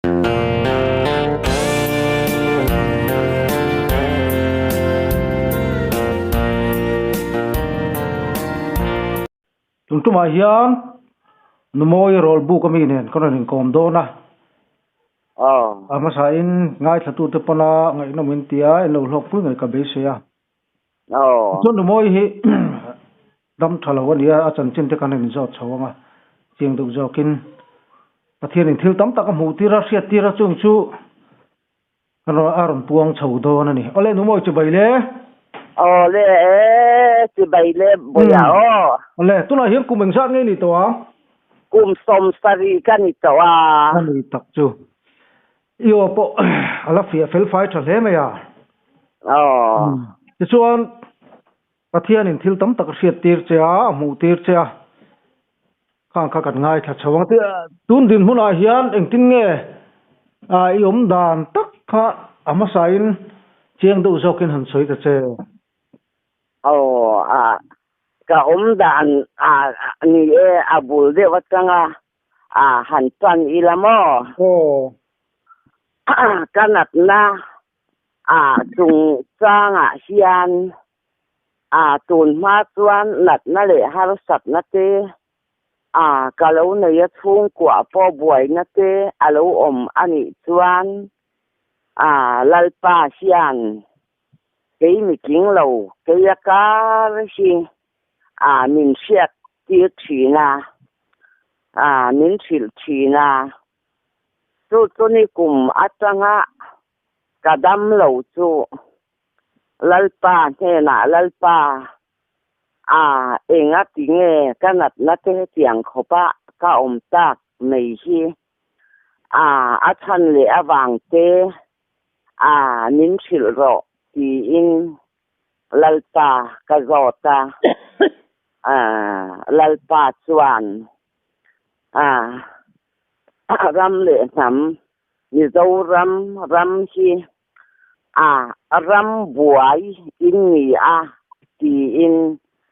Tun tumah hian Numawi Rawlbuk ami nen ka rawn inkawm dawn a. Aw. A hmasain ngaithlatute pawna ngaihnawm in tia en lo hlawkpui ngei ka beisei a. Aw. Chuan Numawi hi dam tha lo a nia, a chanchin te kan rawn inzawt chho ang a, chiang deuh zawkin Pathianin thil tam tak a hmuh tir a, hriat tir a chung chu a rawn puang chho dawn a ni. Awle Numawi chibai le. Awle e, chibai le Bawiha aw. Awle, tunah hian kum engzat nge ni tawh a? Kum 70 ka ni tawh a. A ni tak chu. I aw pawh a la fiah fel fai tha hle mai a. Aw. Tichuan, Pathianin thil tam tak a hriat tir che a, a hmuh tir che a, khang kha kan ngaithla chho ang. Tun dinhmunah hian engtin nge i awm dan tak kha a hmasain chiang deuh zawkin han sawi ta che. Aw, a ka awm dan a ni e, a bul deuh atanga a han tan ila maw? Aw. Ka natna a chungchangah hian a tun hma chuan natna leh harsatna te a ka lo nei a chhungkua pawh buaina te a lo awm a nih chuan a Lalpa hian kei mitling lo kei a kar hi a min hriat tir thin a, a min hrilh thin a. Chu chu ni kum atanga ka dam lo chu Lalpa hnenah Lalpa a enga ti nge ka natna te hetiang khawpa ka awm tak mai hi a a chhan leh avang te a min hrilh rawh tiin Lalpa ka zawt a, Lalpa chuan a ram leh hnam Mizoram ram hi a ram buai in ni a tiin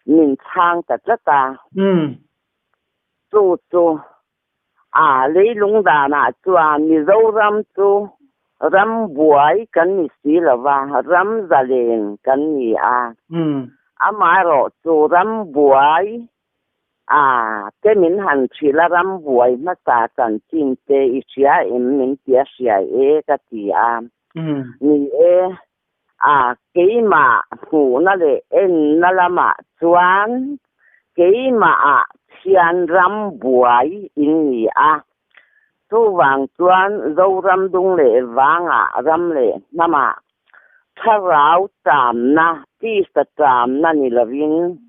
min chhang ta tlat a. Chu chu a leilung danah chuan Mizoram chu ram buai kan ni si lova, ram zalen kan ni a. Amaherawh chu ram buai A, te min han hrilh a ram buai hmasa chanchin te i hria em min ti a hria e ka ti a. Ni e, a, keimah hmuhna leh enna lamah chuan keimah ah thian ram buai in ni a. Chuvang chuan Zoram dung leh vangah ram leh hnamah thlarau tamna, tisa tamna ni lovin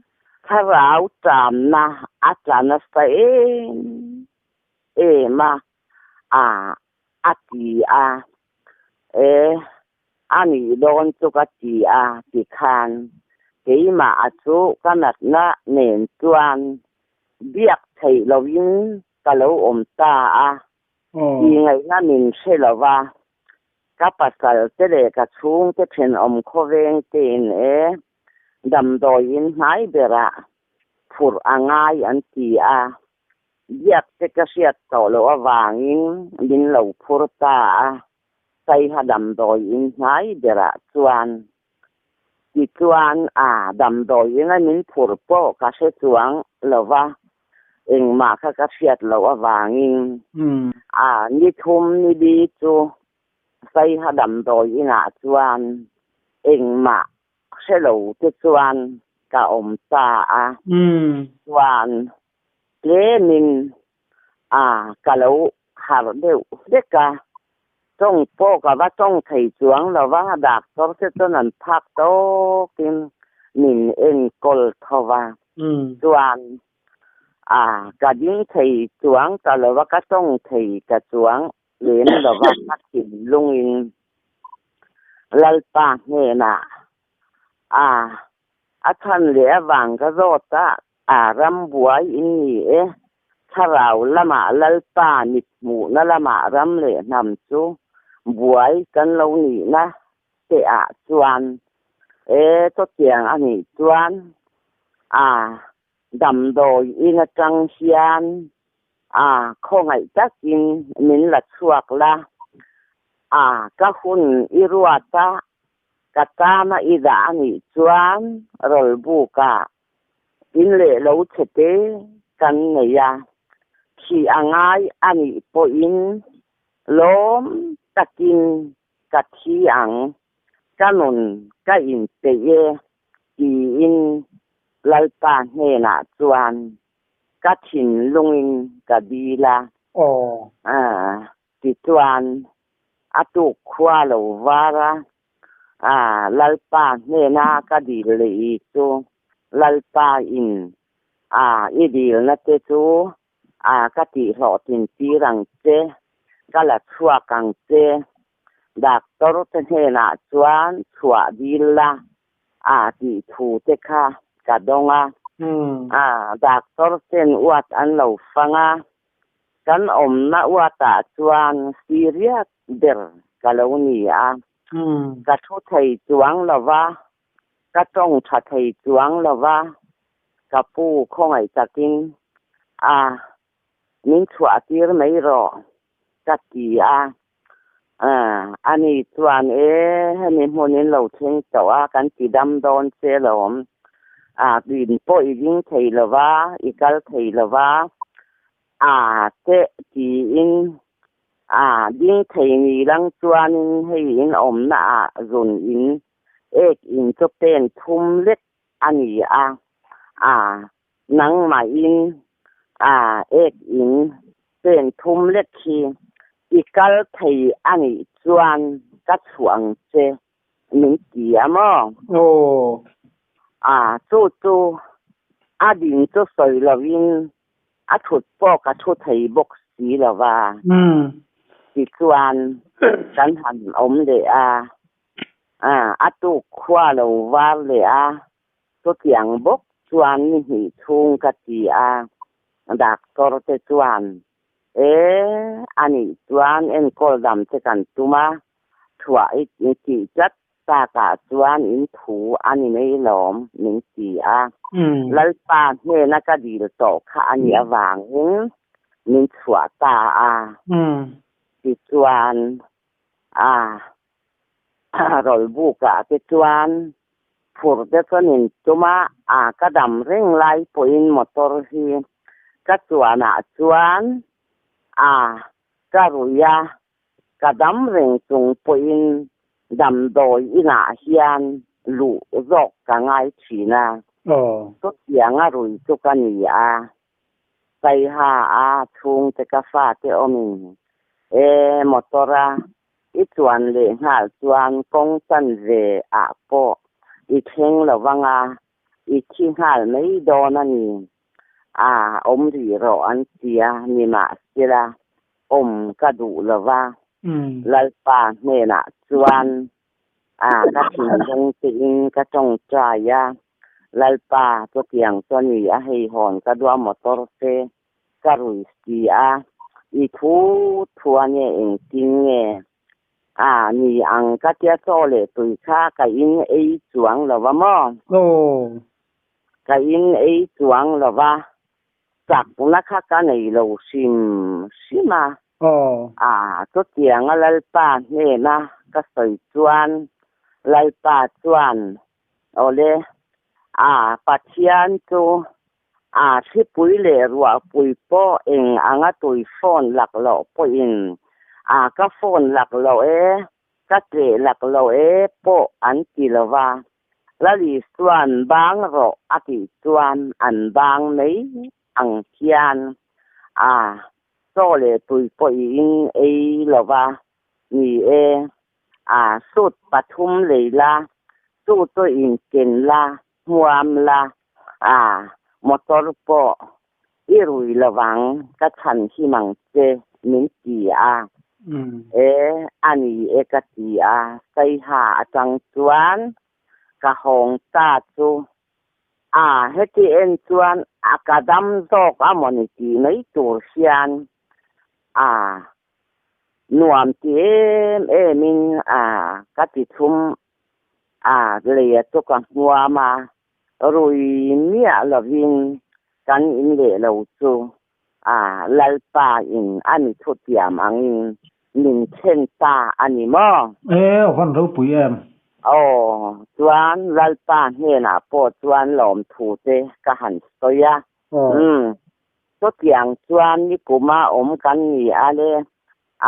Thlarau ṭamna a tla nasa em em a, a a ti a, e, a nih dawn chu ka ti a tikhan keimah a chu ka natna nen chuan biak theih loin ka lo awm ta a, ti ngaihna min hre lo va, ka pasal te leh ka chhungte thenawm khawveng tein e, Damdawiin hnai berah phurh a ngai an ti a, biak te ka hriat tawh loh avangin min lo phur ta a, Saiha damdawiin hnai berah chuan tichuan a damdawiin a min phur pawh ka hre chuang lo va, engmah kha ka hriat loh avangin a ni thum ni li chu Saiha damdawiin ah chuan engmah hre lo te chuan ka awm ta a, chuan tlemin a ka lo harh deuh hlek a, tawng pawh ka va tawng thei chuang lo va, doctor te chuan an phak tawkin min enkawl tho va, chuan a ka ding thei chuang ta lo va, ka tawng thei ta chuang lem lo va, ka thinlungin Lalpa hnenah a a chhan leh avang ka zawt a, a ram buai in ni e, thlarau lamah Lalpa mit hmuhna lamah ram leh hnam chu buai kan lo nihna te ah chuan e chutiang a nih chuan a damdawi in atang hian a khawngaih takin min la chhuak la. A ka hun i ruat a, ka tana i dah a nih chuan rawlbukah in leh lo chhe te kan nei a, thih a ngai a nih pawhin lawm takin ka thi ang, ka nun ka inpeih e tiin Lalpa hnenah chuan ka thinlungin ka dil a. Tichuan, a tuk khua lo var a, a Lalpa hnena ka dil leh i chu Lalpa in a i dilna te chu a ka tihhlawhtlin tir ang che, ka la chhuak ang che. Doctor te hnenah chuan chhuah dil la a tih thu te kha ka dawng a. A doctor ten uat an lo fang a, Kan awmna uatah chuan serious ber ka lo ni a, ka thu thei chuang lo va, ka tawng tha thei chuang lo va, ka pu khawngaih takin a min chhuah tir mai rawh ka ti a. Ani chuan e hemi hmun in lo thleng tawh a, kan ti dam dawn che lawm. A din pawh i ding thei lo va, i kal thei lo va, a teh tiin a ding thei ni lang chuanin hei in awmna ah zun in ek in chu pen thum lek a ni a, a nangmahin a ek in pen thum lek hi i kal thei a nih chuan ka chhuah ang che min ti a maw? Aw. A, chu chu a din chu sawi lovin a thut pawh ka thu thei bawk si lo va. Tichuan kan han awm leh a, a tuk khua lo var leh a, Chutiang bawk chuan ni hnih chhung ka ti a, doctor te chuan, E, anih chuan enkawl dam che kan tum a, chhuah i tih tlat takah chuan in thu a ni mai lawm, min ti a. Lalpa hnena ka dil tawh kha a nih avangin min chhuah ta a. Tichuan, a Rawlbukah te chuan phur te chuan in tum a, a ka dam reng lai pawhin motor hi ka chuanah chuan a ka rui a, ka dam reng chung pawhin damdawi inah hian luh zawk ka ngai thin a, chutiang a rui chu ka ni a. Saiha a chhungte ka fate awmin e motor a I chuan leh nghal chuan kawng chan ve ah pawh i thleng lo vang a, i thi nghal mai dawn a ni. A awm rih rawh an ti a, nimahsela awm ka duh lo va. Lalpa hnenah chuan a ka thinlung tein ka tawngtai a, Lalpa chutiang chu a ni a, hei hawn ka duh a motor te Ka rui si a, i thu thu a nge engtin nge? A, ni ang ka tia chaw leh tui kha ka in ei chuang lo va maw? Aw. Ka in ei chuang lo va, chakna kha ka nei lo hrim hrim a. Aw. A, chutianga Lalpa hnena ka sawi chuan Lalpa chuan, Awle, a, Pathian chu A thlipui leh ruahpui pawh eng anga tui phone lak loh pawhin a ka phone lak loh e, ka tleh lak loh e pawh an ti lo va. Lali chuan bang rawh a tih chuan an bang mai ang hian a chaw leh tui pawh i in ei lo va, ni e, a suit pathum lei la, chu chu inken la Hmuam la, a motor pawh i rui lovang ka chhan him ang che min ti a. E, a ni e ka ti a, Saiha atang chuan ka hawng ta chu. A, heti en chuan a ka dam zawk a mawni tih mai tur hian a nuam ti em em in a ka ti thum A lei a chu ka hmuam a, rui miah lovin kan in leh lo chu a Lalpa in a mi thutiam angin min thlen ta a ni maw? E, a van ropui em? Aw, chuan Lalpa hnenah pawh chuan lawmthu te ka han sawi a. Umm, chutiang chuan nikuma awm kan ni a le,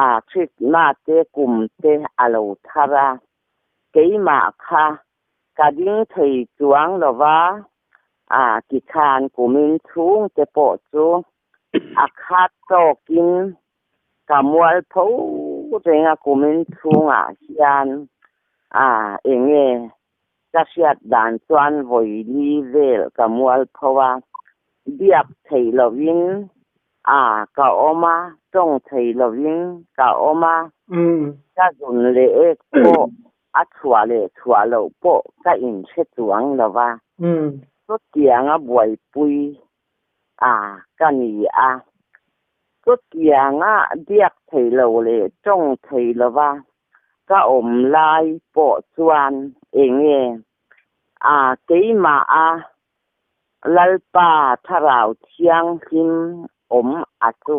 a Krismas te kum te a lo thar a, keimah kha ka ding thei chuang lo va, a tikhan kumin chhung te pawh chu a khat tawkin ka mual tho reng a kumin chhungah hian a enge ka hriat dan chuan vawi li vel ka mual tho a, biak theih lovin a ka awm a, tawng thei lovin ka awm a, ka zun leh ek pawh a chhuah leh chhuah loh pawh ka inhre chuang lo va, chutianga buaipui a ka ni a. Chutianga biak thei lo leh tawng thei lova ka awm lai pawh chuan enge a keimah a Lalpa Thlarau Thianghlim awm a chu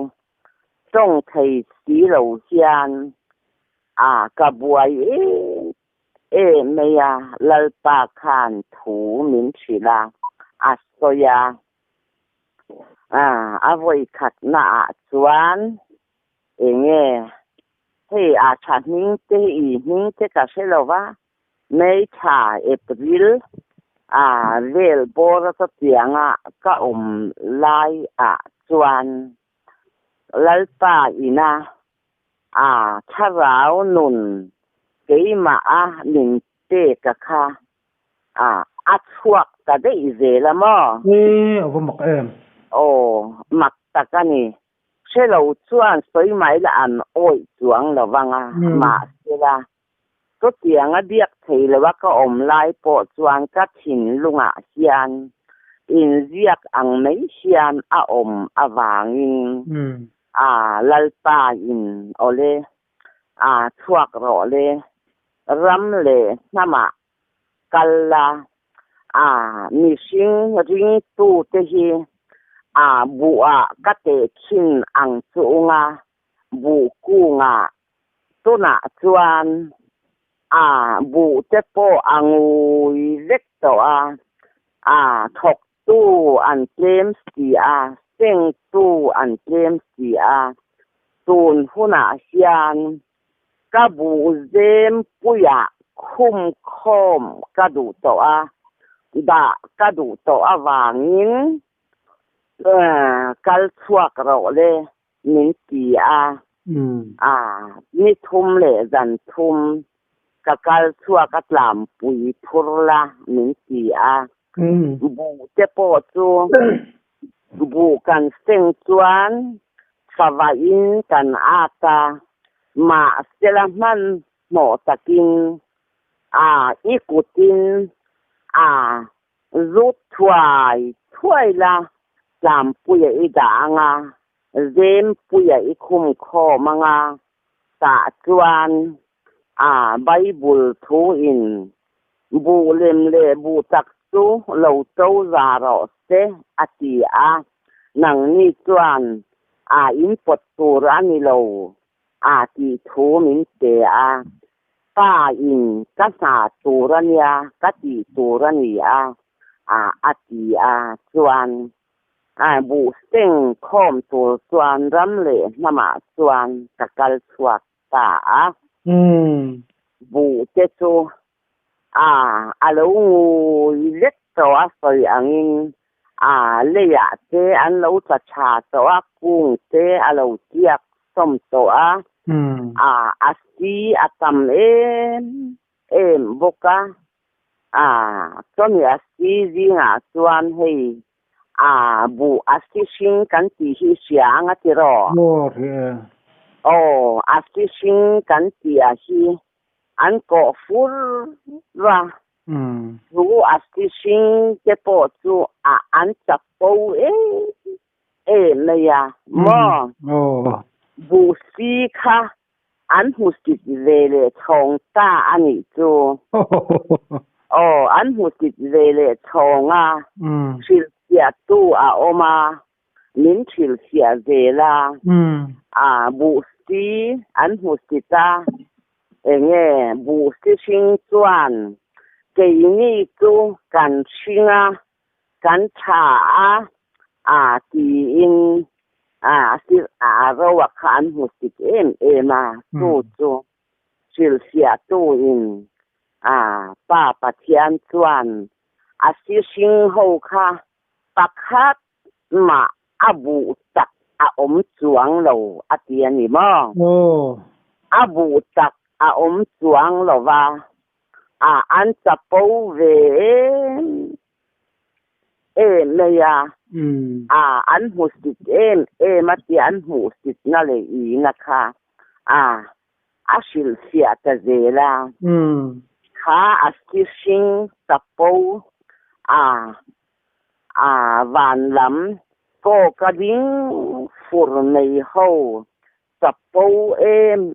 tawng thei si lo hian a ka buai em em mai a, Lalpa khan thu min hrilh a, a sawi a. A vawi khatna ah chuan enge hei a tha hming te i hming te ka hre lo va, May thla April a vel bawr a chutianga ka awm lai ah chuan Lalpa ina a thlarau nun keimah a min pek a kha A, a chhuak ta daih zel a maw? E, a va mak em? Aw, mak tak a ni. Hre lo chuan sawi mai la an awih chuang lo vang a, mahsela, chutiang a biak thei lo a ka awm lai pawh chuan ka thinlungah hian inziak ang mai hian a awm avangin a Lalpa in awle a chhuak rawh le, ram leh hnamah kal la, a mihring ringtute hi a buhah ka tehkhin ang chunga buh kungah tunah chuan a buhte pawh a ngui vek tawh a, a thawktu an tlem si a, sengtu an tlem si a, tun hunah hian Ka buh zem puiah khum khawm ka duh tawh a, dah ka duh tawh avangin kal chhuak rawh le min ti a, a ni thum leh zan thum ka kal chhuak a tlampui phur la min ti a, buh te pawh chu Buh kan seng chuan favain kan at a, mahsela hmanhmawh takin a i kutin a zut thuai thuai la, tlampuia i dah ang a, zempuia i khum khawm ang a, tah chuan a Bible thuin Buh lem leh buh tak chu lo to za rawh se, a ti a. Nangni chuan a in pawt tur a ni lo, a tih thu min pe a. Pa in ka hna tur a nia, ka tih tur a ni a, a ti a. Chuan buh seng khawm tur chuan ram leh hnamah chuan ka kal chhuak ta a. Buh te chu a a lo ngui lek tawh a sawi angin a leiah te an lo tla tha tawh a, kung te a lo tiak sawm tawh a, a a si a tam em em bawk a, a chawhmeh a si zingah chuan hei A, buh a si hring kan tih hi hria ang a ti rawh. Aw, hria e. Aw, a si hring kan tih a hi an kawh fur a. Chu a si hring te pawh chu a an chak fo em em mai a maw? Aw. Buh si kha An hmusit ve leh chhawng ta a nih chu. Aw, an hmusit ve leh chhawng a, hrilhfiahtu a awm a, min hrilhfiah zel a, a buh Si an hmusit a, enge buh si hring chuan keini chu kan hring a, kan tha a, a tiin a a ro a kha an hmusit em em a, chu chu hrilhfiahtu in a Pa Pathian chuan a si hring ho kha pakhat mah a buh tak a awm chuang lo a ti a ni maw? A buh tak a awm chuang lo va, a an chapo ve em em mai a, a an hmusit em em a tia an hmuhsitna leh ihna kha a a hrilhfiah ta zel a. Kha a si hring chapo a A van lam kawka ding fur nei ho chapo em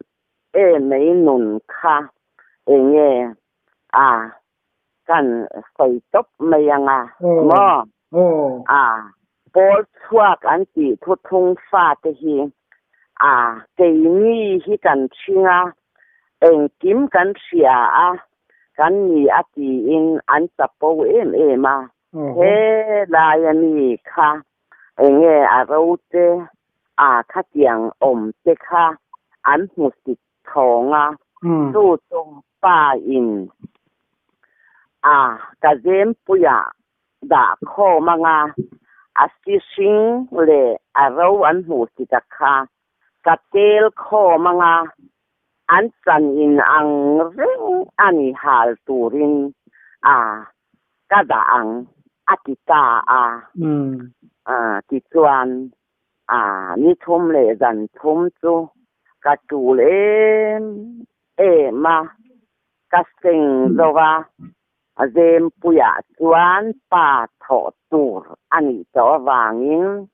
em mai nun kha enge a kan sawi tawp mai anga maw? A pawl chhuak an tih thuthung fate hi a keini hi kan ṭhing a, engkim kan hria a, Kan ni a tiin an chapo em em a, he laia mi kha enge a ro te, a khatiang awm te kha an hmusit thawng a, chu chu pa in a ka zempuia dah khawm anga a si hring leh a ro an hmuhsit a kha ka tel khawm anga An chan in ang reng a ni hal turin a ka dah ang a ti ta a. Tichuan a ni thum leh zan thum chu ka tul em em a, ka seng zo a, Zempuiah chuan pa thawh tur a nih tawh avangin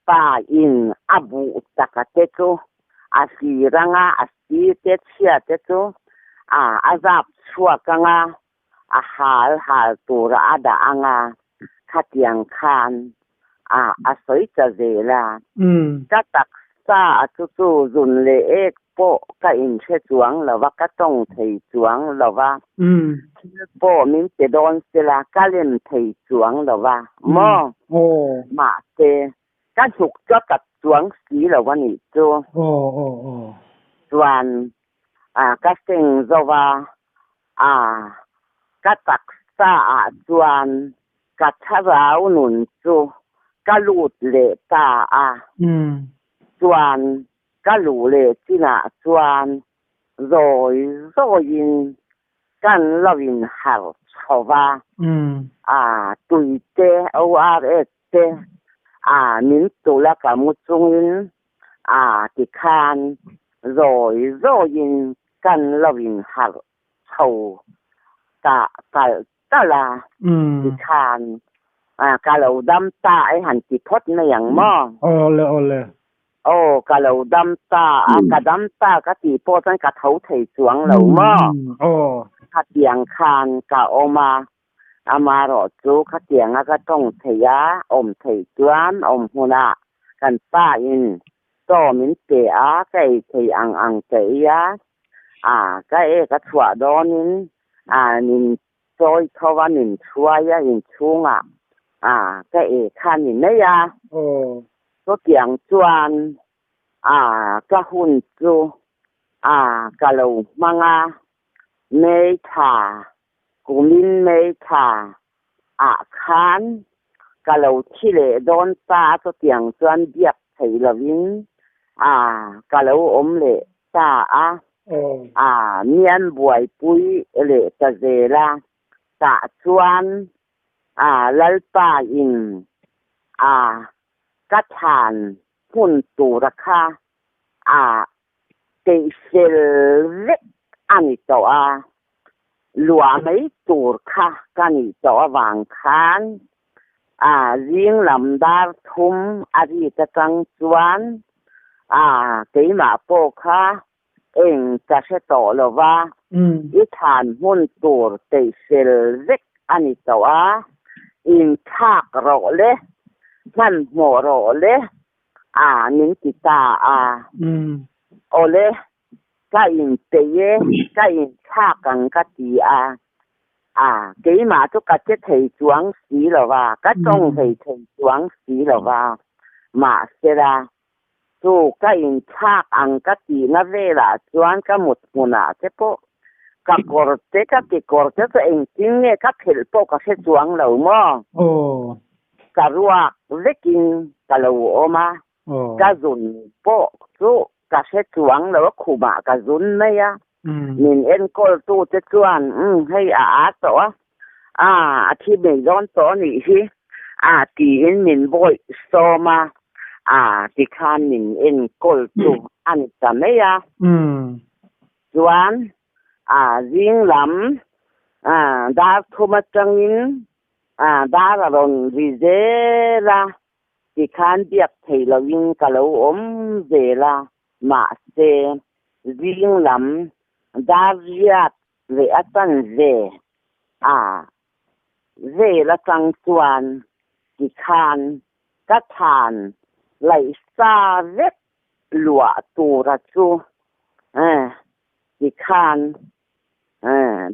pa in a buh taka te chu a hlir anga a si te chhia te chu a a zap chhuak anga a hal hal tura a dah anga khatiang khan a a sawi ta zel a. Ka taksa a chu chu zun leh ek pawh ka inhre chuang lo va, ka tawng thei chuang lo va, thil pawh min pe dawn sela ka lem thei chuang lo va maw? Mahse, ka hnuk chu a kat chuang si lo a nih chu. Chuan ka seng zo va, a ka taksa ah chuan ka thlarau nun chu ka lut leh ta a, chuan ka luh leh chinah chuan zawi zawiin kan lo inharh chho va, a tui te, ORS te a min tulh a ka mu chungin a tikhan zawi zawiin kan lo inharh chho ta talh talh a tikhan ka lo dam ta e han ti phawt mai ang maw? Awle awle. Aw ka lo dam ta a, ka dam ta ka tih pawh chuan ka tho thei chuang lo maw? Aw. Khatiang khan ka awm a, amarawh chu khatianga ka tawng thei a, awm theih chuan awm hmunah kan pa in chaw min pe a, ka ei thei ang ang ka ei a, a ka ek a chhuah dawnin a min chawi tho a, min hruai a inchhungah a ka ei kha ni mai a. Chutiang chuan a ka hun chu a ka lo hmang a, Meitha kumin Meitha ah khan ka lo thi leh dawn ta a, chutiang chuan biak theih lovin a ka lo awm leh ta a, a mian buaipui leh ta zel a, tah chuan a Lalpa in a ka thlan hmun tura kha a peihfel vek a ni tawh a, luah mai tur kha ka nih tawh avang khan a zing lam dar thum a rit atang chuan a keimah pawh kha eng ka hre tawh lo va, i thlan hmun tur peihfel vek a ni tawh a, inthlak rawh le, hmanhmawh rawh le, a min ti ta a. Awle, ka inpeih e, ka inthlak ang ka ti a. A, keimah chu ka che thei chuang si lo va, ka tawng hlei thei chuang si lo va. Mahsela, chu ka inthlak ang ka tihna velah chuan ka mut hmunah te pawh ka kawr te, ka kekawr te chu engtin nge ka phelh pawh ka hre chuang lo maw? Ka ruak vekin ka lo awm a. Ka zun pawh chu ka hre chuang lo a, khumah ka zun mai a. Min enkawltu te chuan, Umm, hei a â tawh a, a, a thi mai dawn tawh a nih hi, a tiin min bawih sawm a, a tikhan min enkawl chu a ni ta mai a. Chuan, a zing lam dar thum atangin dar a rawn ri zel a, Tikhan biak thei loin ka lo awm zel a, mahse, zing lam dar riat leh a chanve a vel atang chuan tikhan ka than laih sa vek luah tura chu tikhan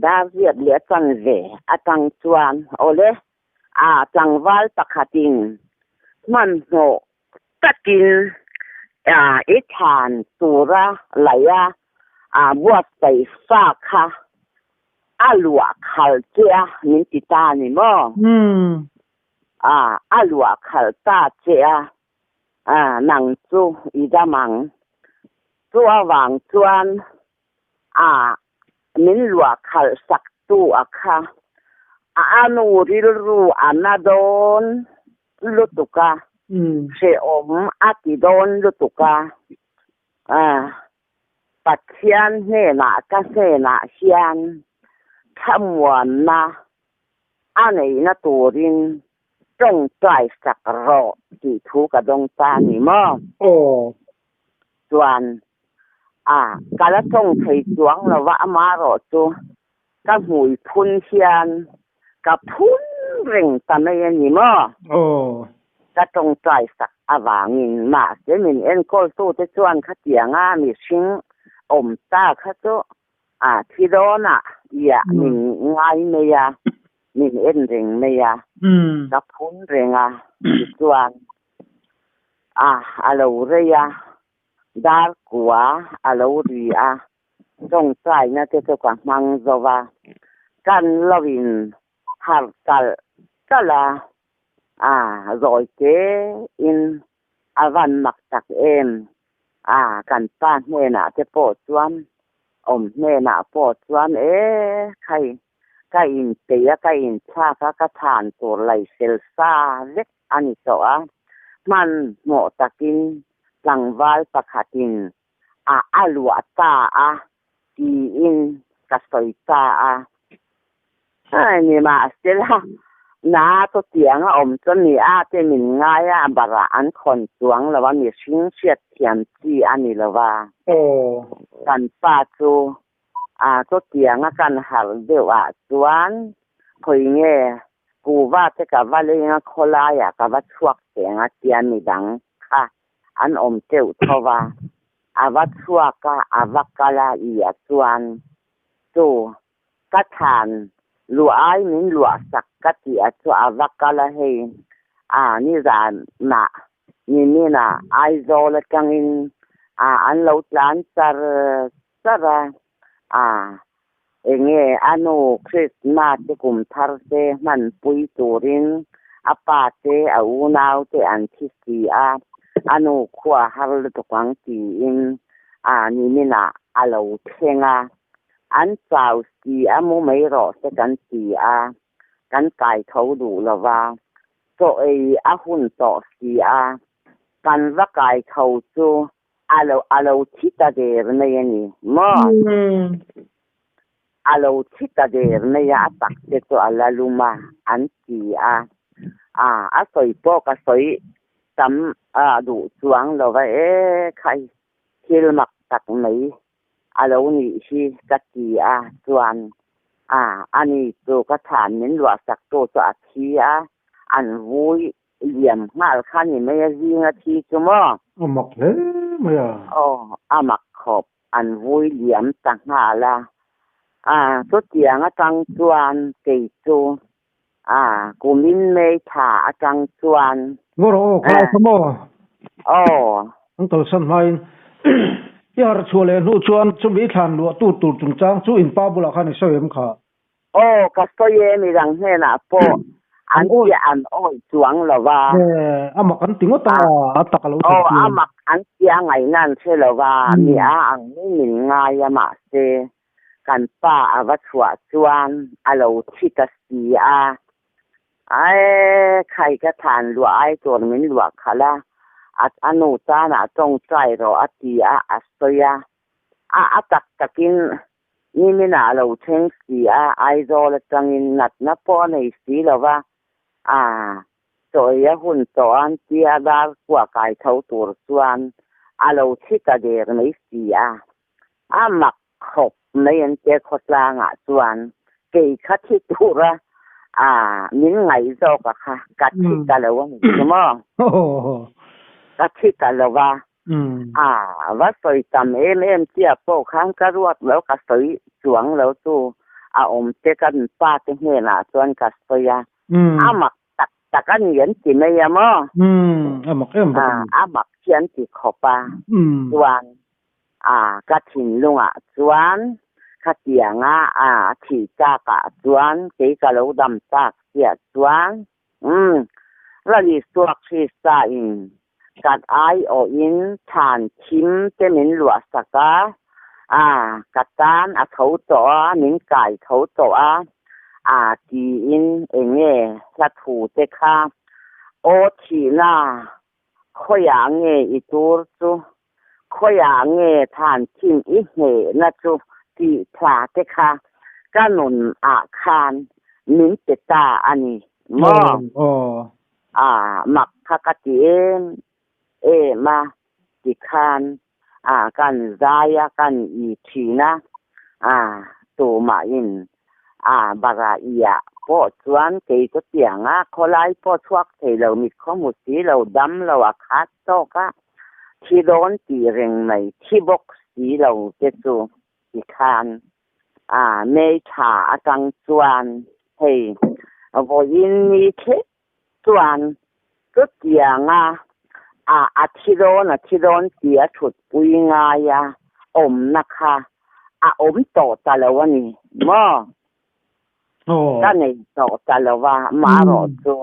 dar riat leh a chanve atang chuan awle A tlangval pakhatin hmanhmawh takin i thlan tura laih a, a buatsaih fa kha a luah khalh che a min ti ta a ni maw? A luah khalh ta che a, nang chu i dam ang. Chu avang chuan a min luah khalh sak tu a kha a anu rilru a na dawn lutuk a, hrehawm a ti dawn lutuk a, Pathian hnenah ka hnenah hian thlamuanna a neihna turin tawngtai sak rawh tih thu ka dawng ta a ni maw? Chuan a, ka la tawng thei chuang lo va, amarawh chu ka hmui phun hian ka phun reng ta mai a ni maw? Ka tawngtai sak avangin mahse min enkawltute chuan khatianga mihring awm ta kha chu a thi dawnah iah min ngai mai a, min en reng mai a, ka phun reng a tichuan a a lo rei a, dar kua a lo ri a, tawngtaina te chu ka hmang zo va, kan lo in harh talh talh a, a zawi te in a van mak tak em, a kan pa hnenah te pawh chuan awm hnenah pawh chuan e khai ka inpeih a ka inthlak a ka chhan tur laihsel sa vek a ni tawh a, hmanhmawh takin tlangval pakhatin a a luah ta a tiin ka sawi ta a. Ai nimahsela, na chu tiang a awm chu ni a te min ngai a, barah an khawn chuang lo a, mihring hriatthiam chi a ni lo va. Kan pa chu a chu tiang a kan harh deuh ah chuan khawi nge kuva te ka va leng a khawlai ah ka va chhuak teng a tia midang kha an awm teuh tho va, a va chhuak a a va kal a i ah chuan chu ka thlan luah ai min luah sak ka tih ah chu a va kal a hei a nizan ah nimin ah Aizawl atangin a an lo tlan char char a, a enge a nu Christmas te kum thar te hmanpui turin a pa te a unau te an thi si a, a nu khua har lutuk ang tiin a nimin ah a lo thleng a, an chau si a mu mai rawh se kan ti a, kan kai tho duh lo va, chaw ei a hun tawh si a, kan va kai tho chu A lo a lo thi ta der mai a ni maw? A lo thi ta der mai a, a tak te chu a la lum a, an ti a. A, a sawi pawh ka sawi tam a duh chuang lo va, e khai, thil mak tak mai a lo nih hi ka ti a, chuan a, ani chu ka chhan min luahsak tu chu a thi a, an vui liam nghal kha ni mai a, zinga thi chu maw? A mak hle mai a. Aw, a mak khawp, an vui liam ta nghal a. A, chutiang atang chuan kei chu, a, kumin May thla atang chuan. Ngaw rawh aw, khalai kha maw? Aw. An kalsan hmain i harh chhuah leh hnu chuan chumi thlan luah tur tur chungchang chu in pa bulah khan i sawi em kha? Aw, ka sawi e, midang hnenah pawh an tia an awih chuang lo va. A mak an ti ngawt ang a, a tak a lo thlen Aw, tir. a mak an tia ngaihna an hre lo va, mi a ang mai min ngai a, mahse kan pa a va chhuah chuan a lo thi ta si a. Ae, khai ka than luah ai tur min luah khalh a, a nu tanah tawngtai rawh a ti a, a sawi a. A, a tak takin Nimin ah lo thleng si a, Aizawl atangin natna pawh a nei si lo va, a chawi a hun tawh a tia dar kua kai tho tur chuan a lo thi ta der mai si a. A mak khawp mai an tia khawtlangah chuan kei kha thi tura a min ngaih zawk a kha ka thi ta lo a ni chu maw? Ka thi ta lo va, A va sawi tam em em tia pawh khan ka ruat lo, ka sawi chuang lo chu a awm te kan pa te hnenah chuan ka sawi a, a mak tak tak a ni an ti mai a maw? A mak em bawk a ni. A mak hi an ti khawp a, chuan a ka thinlungah chuan khatianga a thih takah chuan kei ka lo dam tak chiah chuan Umm, Rali suak Krista in kan aiawhin thlan thim te min luah sak a, a ka tan a tho tawh a, min kai tho tawh a, a tiin enge hla thu te kha aw thihna khawiah nge i tur chu, khawiah nge thlan thim i hnehna chu tih thla te kha ka nun ah khan min pe ta a ni maw? A mak kha ka ti em em a tikhan a kan zai a kan i thin a, a tumahin a bara iah pawh chuan kei chu tiang a khawlai pawh chhuak thei lo mit khaw hmu si lo dam lo a khat tawk a thi dawn tih reng mai thi bawk si lo te chu tikhan a May thla atang chuan hei vawiin ni thleng chuan chutianga a a thi dawn a thi dawn tih a thutpui ngai a awmna kha a awm tawh ta lo a ni maw? Ka nei tawh ta lo a, marawh chu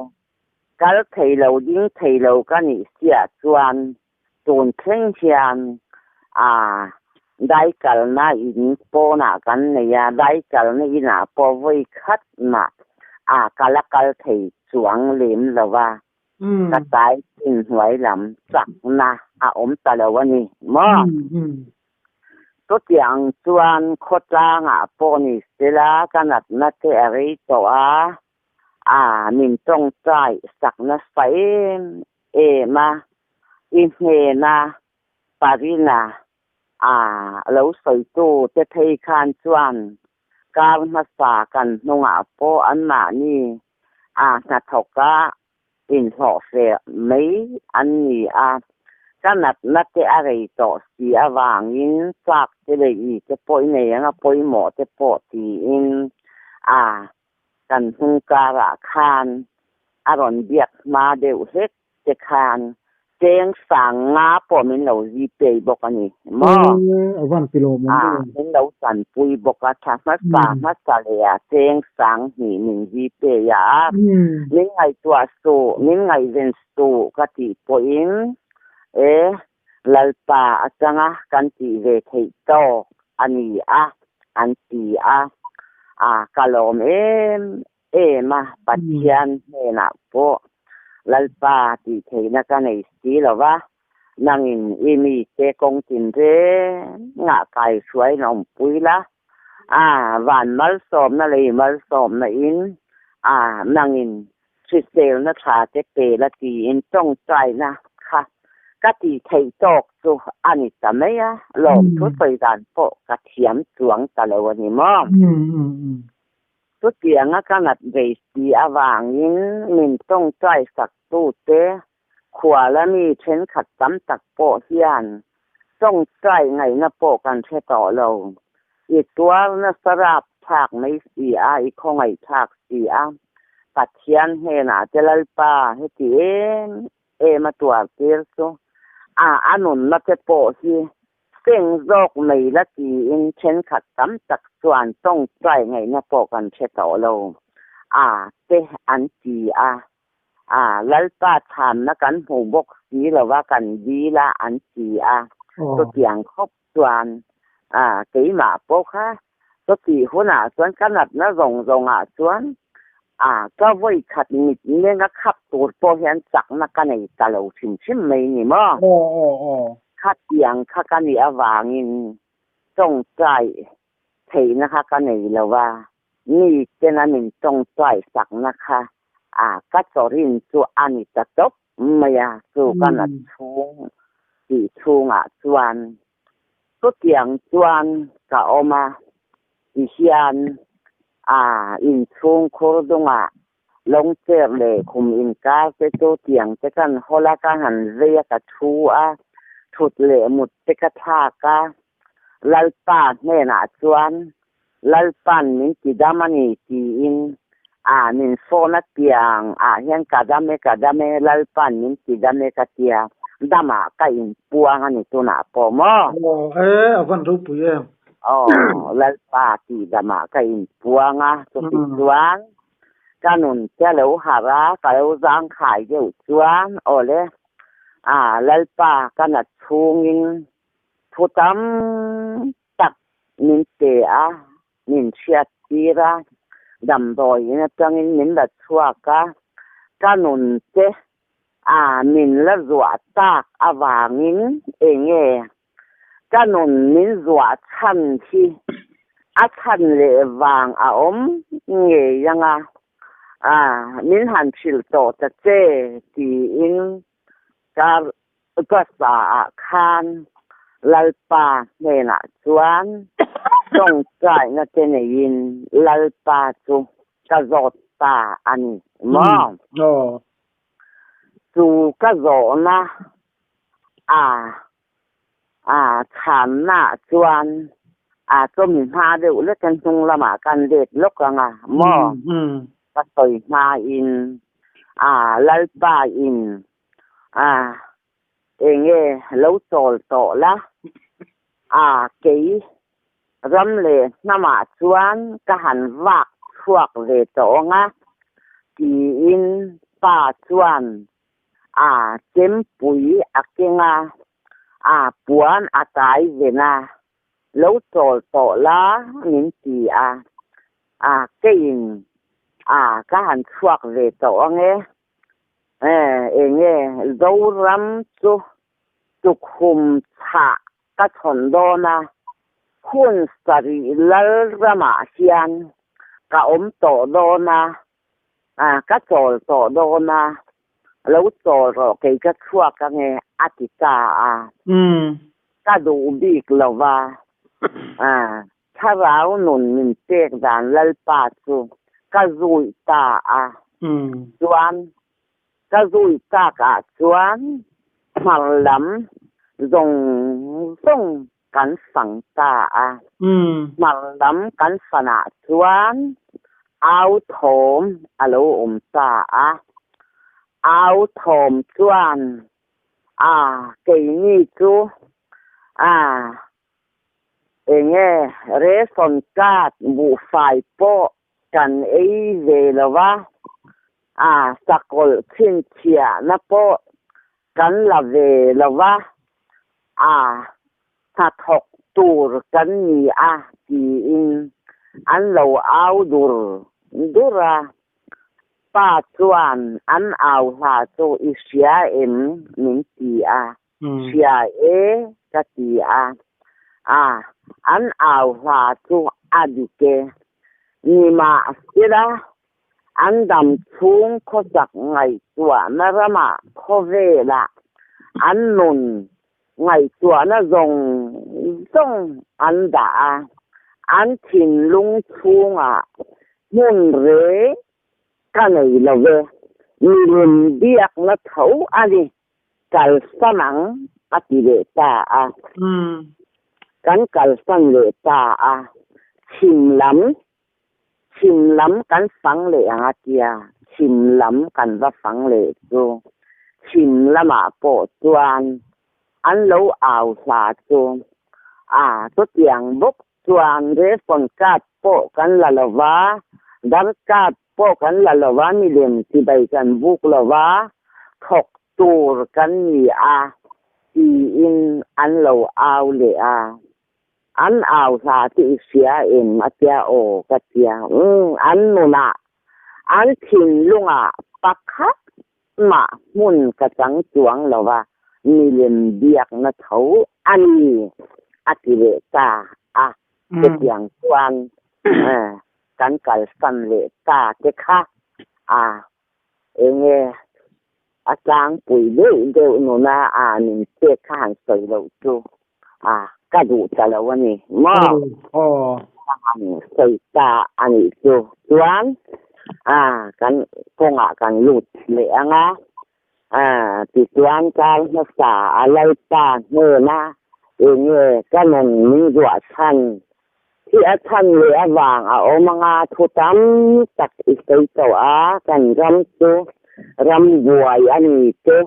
kal thei lo ding thei lo ka nih siah chuan tun thleng hian a daikalna in pawnah kan nei a, daikalna inah pawh vawi khat mah a kal a kal thei chuang lem lo a, ka tai chin hnuai lam chakna a awm ta lo a ni maw? Chutiang chuan khawtlangah pawh ni sela ka natna te a rei tawh a, a min tawngtai sak nasa em em a, i hnena Parina a lo sawitu te phei khan chuan kar hmasa kan hnungah pawh anmahni a hnathawka inhlawhfeh mai an ni a, ka natna te a rei tawh si avangin chak te leh i te pawh i nei ang a pawimawh te pawh tiin a kan hnung karah khan a rawn biak hma deuh hlek te khan cheng sang nga pawh min lo zipei bawk a ni maw? A van ti lo mawm A, min lo tanpui bawk a, tha hmasa hmasa leh a cheng sang hnih min zipei a, min ngaihtuah suh, min ngaihven suh ka tih pawhin e Lalpa atanga kan tih ve theih tawk a ni a, an ti a, a ka lawm em em a, Pathian hnenah pawh Lalpa tih theihna ka nei si lo va, nangin i mite kawng tin rengah kaihruaiin a awmpui la, a van malsawmna lei malsawmna in a nangin hriselna tha te pe la tiin tawngtaina kha ka tih theih tawk chu a ni ta mai a, lawmthu sawi dan pawh ka thiam chuang ta lo a ni maw? Chutianga ka nat vei si avangin min tawngtai sak tute khuala mi thenkhat tam tak pawh hian Tawngtai ngaihna pawh kan hre tawh lo. I tuar nasa rapthlak mai si a, i khawngaihthlak si a. Pathian hnenah te Lalpa heti em em a tuar tir chu a a nunna te pawh hi seng zawk mai la tiin thenkhat tam tak chuan tawngtai ngaihna pawh kan hre tawh lo a te an ti a. A, Lalpa chhanna kan hmu bawk si lo va, kan dil a, an ti a. Chutiang khawp chuan, a, keimah pawh kha chutih hunah chuan ka natna zawng zawngah chuan, a, ka vawi khat mit nenga khap tur pawh hian chakna ka nei ta lo hrim hrim mai ni maw? Khatiang kha ka nih avangin tawngtai theihna kha ka nei lo va, Mi tena min tawngtai sakna kha a ka chawrin chu a ni ta tawp mai a, chu ka nat chhung tih chhungah chuan chutiang chuan ka awm a, tihian a inchhungkhur dungah lawng cher leh khum inkar te chu tiang te kan hawl a, ka han vei a, ka thu a, thut leh mut te ka thlak a, Lalpa hnenah chuan Lalpa'n min ti dam a ni tiin a min phone a tiang ah hian ka dam e ka dam e Lalpa'n min ti dam e ka tia damah ka inpuang a ni tunah pawh maw? Aw e a van ropui em. Aw Lalpa tih damah ka inpuang a chuti chuan ka nun te a lo harh a ka lo zangkhai deuh chuan aw le a Lalpa ka nat chhungin Thu tam tak min pe a, min hriat tir a, damdawiin atangin min la chhuak a, ka nun te a min la zuah tak avangin enge ka nun min zuah chhan hi a chhan leh vang a awm ngei anga a min han hrilh tawh ta che tiin ka Ka saah khan Lalpa hnenah chuan tawngtaina te neiin Lalpa chu ka zawt ta a ni maw? Chu ka zawhna a a chhannaah chuan a chawmi hma deuh lek a hnung lamah kan let lawk ang a maw? Ka sawi hmain a Lalpa in A, enge lo chawl tawh la? A, kei ram leh hnamah chuan ka han vak chhuak ve tawh ang a, tiin pa chuan a chempui a keng a, a puan a tai ven a, lo chawl tawh la min ti a, a, keiin a, ka han chhuak ve tawh ang e. Enge Zoram chu tukhum chhah ka chhawn dawn a, hun sarih lal ramah hian ka awm tawh dawn a, ka chawl tawh dawn a, lo chawl rawh kei ka chhuak ange a ti ta a, ka duh bik lo va, Thlarau nun min pek dan Lalpa chu ka zui ta a, chuan ka zui tak ah chuan hmar lam zawng zawng kan fang ta a, hmar lam kan fan ah chuan au thawm a lo awm ta a, au thawm chuan a keini chu a Enge ration card buhfai pawh kan ei ve lo va, a sakawlh chhinchhiahna pawh kan la ve lo va, a hnathawk tur kan ni a tiin an lo au dur dur a. Pa chuan an au hla chu i hria em min ti a. Hria e ka ti a, a an au hla chu a dik e. Nimahsela, an dam chhung khawsak ngaihtuahna ramah khawvelah an nun ngaihtuahna zawng zawng an dah a, an thinlung chhungah hmun reng ka nei lo ve, milim biakna tho a ni. Kalsan ang a ti leh ta a. Kan kalsan leh ta a, chhim lam, chhim lam kan fang leh ang a tia, chhim lam kan va fang leh chu chhim lamah pawh chuan an lo au hla chu a, chutiang bawk chuan ration card pawh kan la lo va, dar card pawh kan la lo va, milem chibai kan buk lo va, thawk tur kan ni a tiin an lo au leh a. An au hla chu i hria em a tia aw ka tia. Umm an nunah, an thinlungah pakhat mah hmun ka chang chuang lo va, milem biakna tho a ni a ti leh ta a. Chutiang chuan kan kalsan leh ta te kha a enge a tlangpui deuh deuh nuna a min pek kha han sawi loh chu a ka duh ta lo a ni maw? Ka han sawi ta a nih chu. Chuan a kan kawngah kan lut leh ang a, a tichuan kar hmasa a Lalpa hnena enge ka nun min zuah chhan Hi a chhan leh avang a awm anga thu tam tak i sawi tawh a, kan ram chu ram buai a ni te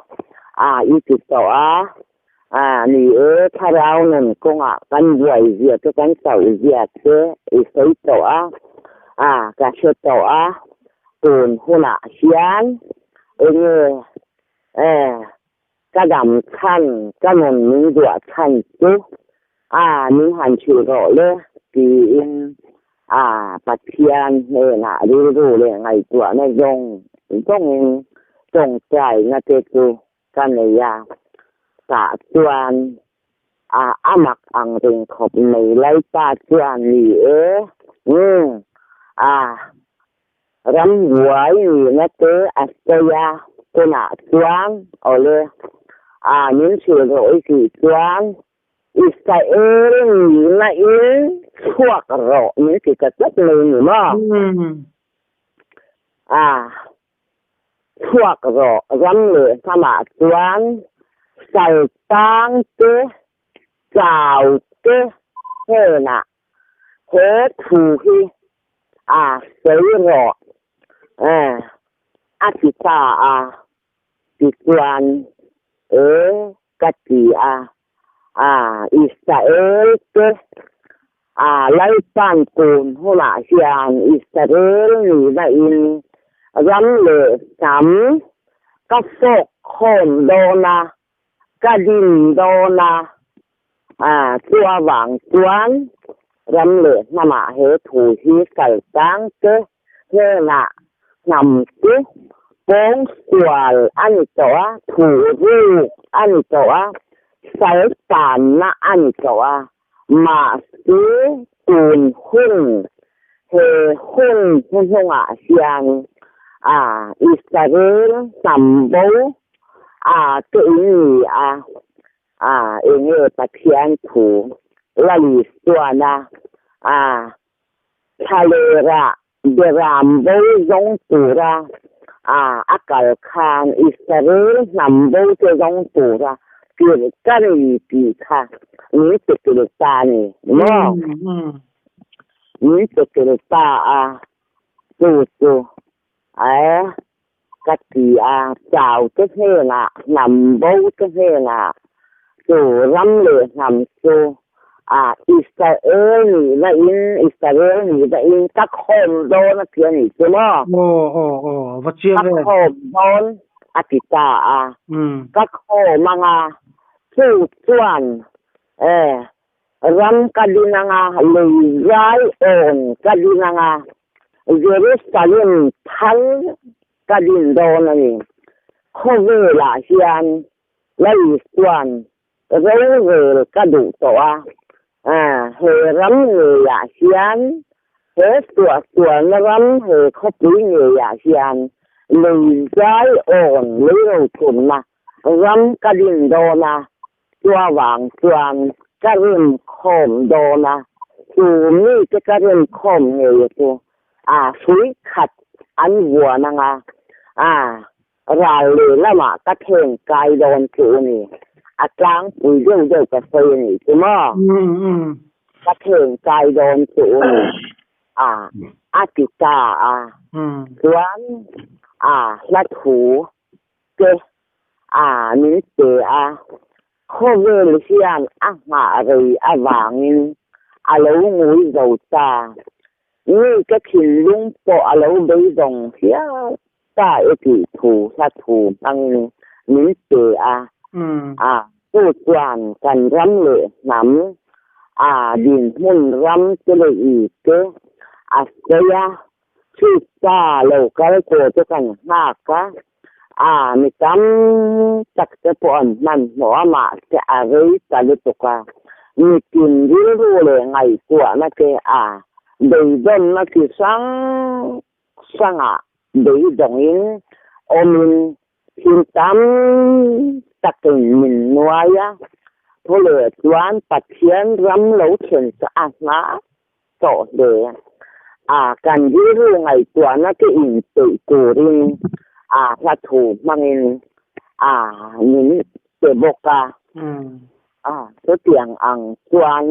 a i ti tawh a, a ni e, thlarau nun kawngah kan buai zia te kan chauh zia te i sawi tawh a, a ka hre tawh a, tun hunah hian enge e Ka dam chhan, ka nun min zuah chhan chu a min han hrilh rawh le tiin a Pathian hnenah rilru leh ngaihtuahna zawng zawngin tawngtaina te chu ka nei a. Tah chuan a a mak ang reng khawp mai Lalpa chuan ni e, umm a Rambuai nihna te a sawi a, tunah chuan awle a min hrilh rawh i tih chuan Israel nihna in chhuak rawh min ti ta tlat mai ni maw? A chhuak rawh ram leh hnamah chuan saltang te chau te hnenah He thu hi a sawi rawh a ti ta a, tichuan e ka ti a, a Israel te a Lalpan tun hunah hian Israel nihna in ram leh hnam ka fawk khawm dawn a, Ka din dawn a, chu avang chuan ram leh hnamah he thu hi kal tang te hnenah hnam chu pawng sual a ni tawh a, thu ruk a ni tawh a, sal tanna a ni tawh a, mahse tun hun he hun hnuhnungah hian Israel hnam bo A te in ni a, a enge Pathian thu la Isuan a, a thlalera beram bo zawng tura a a kal khan Israel hnam bo te zawng tura tirh ka ni tih kha min pe tel ta a ni maw? Min pe tel ta a, chu chu a Ka ti a, chau te hnenah, hnam bo te hnenah, chu ram leh hnam chu a Israel nihna in, Israel nihna in ka khawm dawn a ti a nih chu maw? Aw, aw, aw, va chiang em? Ka khawm dawn a ti ta a, ka khawm anga chu chuan e ram ka din anga lei zai awn ka din anga Jerusalem thar ka din dawn a ni. Khawvelah hian Lal Isua'n rorel ka duh tawh a, he ram ngeiah hian, he suahsualna ram, he khawpui ngeiah hian lei zai awn, lei rothumna ram ka din dawn a, Chuvang chuan ka rim khawm dawn a, chu mite ka rim khawm ngei chu a hrui khat an vuan anga, a ral leh lamah ka thleng kai dawn chu u ni. A tlangpui deuh deuh ka sawi a nih chu maw? Ka thleng kai dawn chu u ni a, a ti ta a. Chuan a hla thu te a min pe a, khawvel hian a nghah rei avangin a lo ngui zo ta. Mi ka thinlung pawh a lo beidawng hial ta e tih thu hla thu hmangin min pe a. A chu chuan kan ram leh hnam a dinhmun ram te leh i te a sawi a, Krista lo kal tur chu kan nghak a, a mi tam tak te pawh an hmanhmawh a, mahse a rei ta lutuk a, mitin rilru leh ngaihtuahna te a beidawnna chi hrang hrangah beidawngin awmin thil tam takin min nuai a, thu leh chuan Pathian ram lo thlen chu a nghah tawh hle a, kan rilru ngaihtuahna te inpeih turin a hla thu hmangin a min pe bawk a. A, chutiang ang chuan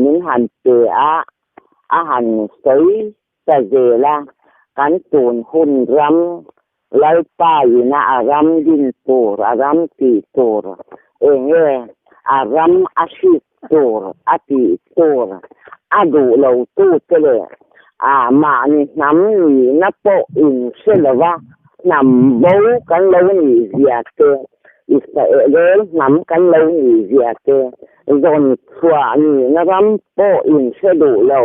min han pe a, a han sawi ta zel a, kan tun hun ram Lalpa ina a ram din tur, a ram tih tur, enge a ram a hrik tur, a tih tur, a duh lo tu te leh a mahni hnam nihna pawh in hre lova hnam bo kan lo nih zia te, Israel hnam kan lo nih zia te, zawn chhuah nihna ram pawh in hre duh lo,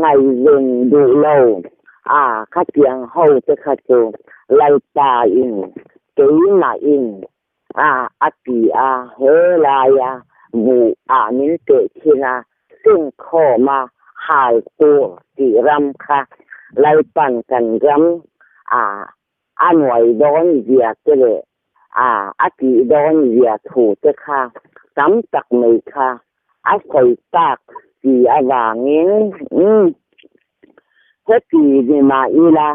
ngaihven duh lo. A, khatiang ho te kha chu Lalpa in, keimah in a a ti a, he laia buh ah min teh thin a, singkhawm a hal tur tih ram kha Lalpan kan ram a a nuai dawn zia te leh a a tih dawn zia thu te kha tam tak mai kha a sawi tak si avangin umm heti ni mah ila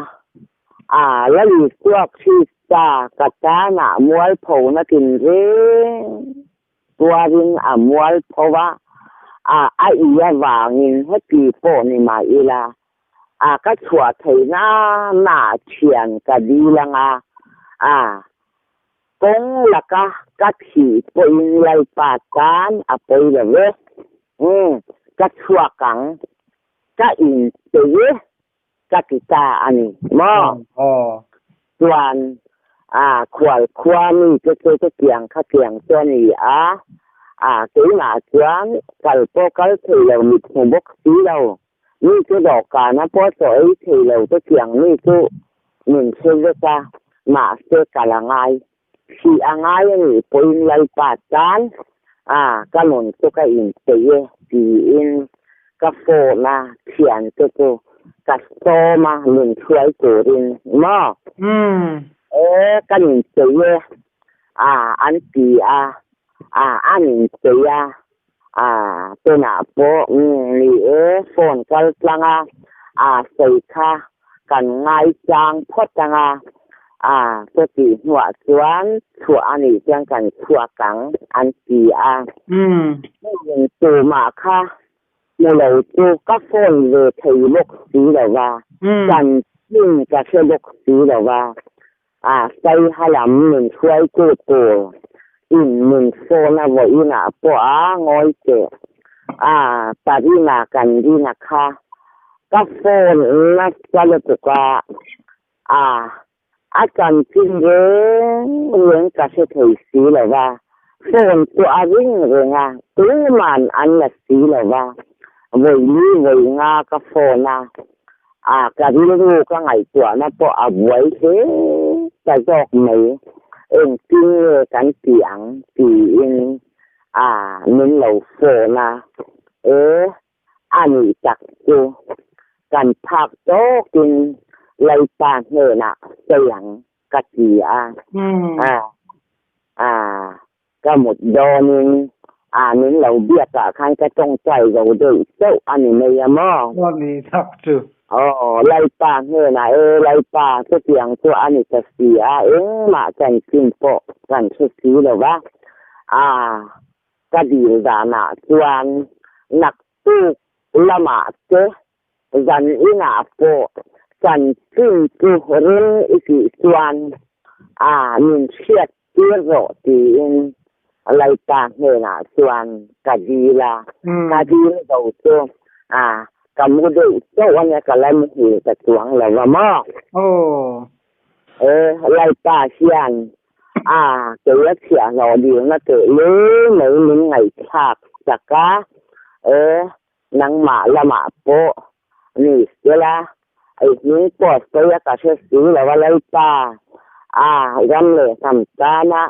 a la Isua Krista ka tanah mualphona tinreng tuarin a mualpho a, a a i avangin heti pawh ni mah ila a ka chhuah theihna na thian ka dil anga a kawng laka ka thih pawhin Lalpa tan a pawi lo ve. Umm ka chhuak ang ka inpeih e ka ti ta a ni maw? Chuan a khual khua mi te chu chutiang khatiang chu a ni a, a keimah chuan kal pawh kal thei lo mit hmu bawk si lo. Mi chu dawhkana pawh chaw ei thei lo te tiang mi chu min hre vek a, mahse kal a ngai. Thih a ngai a nih pawhin Lalpa tan a ka nun chu ka inpeih e tiin ka phone a thian te chu ka sawm a min hruai turin maw? E kan inpeih e a an ti a, a an inpeih a. A tunah pawh ni e phone kal tlang a, a sawi kha kan ngaichang phawt ang a, a chutih hnuah chuan chhuah a nih chuan kan chhuak ang an ti a. Heng tumah kha hmu lo chu ka phone ve thei bawk si lo va, chanchin ka hre bawk si lo va, A saiha lam min hruaitu tur in min phone a vawiin ah pawh a ngawi teh a Parina kan rin a kha ka phone nasa lutuk a a a chanchin reng reng ka hre thei si lo va phone chu a ring reng a tuman an la si lo va vawili vawi nga ka phone a A ka rilru ka ngaihtuahna pawh a buai hle ta zawk mai. Engtin nge kan tih ang tiin a min lo phone a, e a nih tak chu kan phak tawkin Lalpa hnenah sawi ang ka ti a, a a Ka mut dawnin a min lo biak ah khan ka tawngtai zo deuh chauh a ni mai a maw? Aw ni tak chu. Aw, Lalpa hnenah e, Lalpa chutiang chu a ni ta si a, engmah chanchin pawh kan hre si lo va. A ka dil danah chuan naktuk lamah te zan inah pawh chanchin chu rem i tih chuan a min hriat tir rawh tiin Lalpa hnenah chuan ka dil a. Ka dil zo chu a ka mu deuh chauh a nia, ka la muhil ta chuang lo va maw? E, Lalpa hian a kei a chhiahhlawh dilna teh lul mai min ngaihthlak sak a, e, nangmah lamah pawh ni sela, i hming pawh sawi a ka hre si lo a Lalpa, a ram leh hnam tana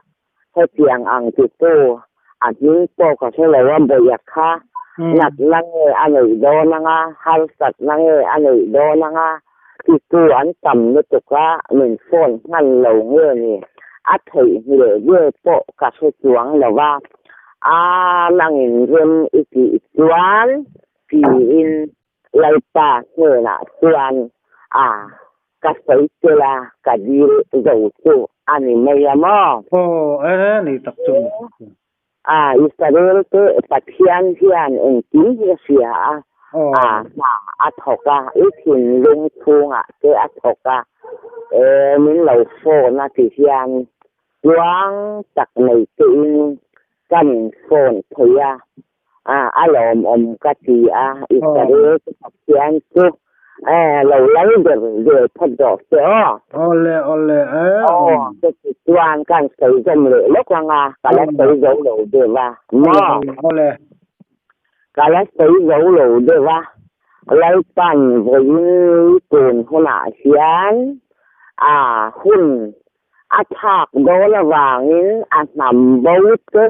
hetiang ang titu a hming pawh ka hre lo a bawih a kha natna nge a neih dawn anga harsatna nge a neih dawn anga titu an tam lutuk a min phone hman lo nge ni a theihnghilh vel pawh ka hre chuang lo a a nangin rem i tih chuan tiin Lalpa hnenah chuan a ka sawi tel a, ka dil zo chu a ni mai a maw? Aw, e ni tak chu. A, Israel te Pathian hian engkim hi a hria a, a hna a thawk a, i thinlung chhungah te a thawk a, e min lo phone a ti hian tluang tak nei tein kan in phone thei a, a lawmawm ka ti a, Israel te Pathian chu lo lal ber zel phawt rawh se aw. Awle awle e. Aw chutih chuan kan sawi zawm leh lawk ang a, ka la sawi zo lo deuh a maw? Awle. Ka la sawi zo lo deuh a, Lalpan vawiin tun hunah hian a hun a thlak dawn avangin a hnam bo te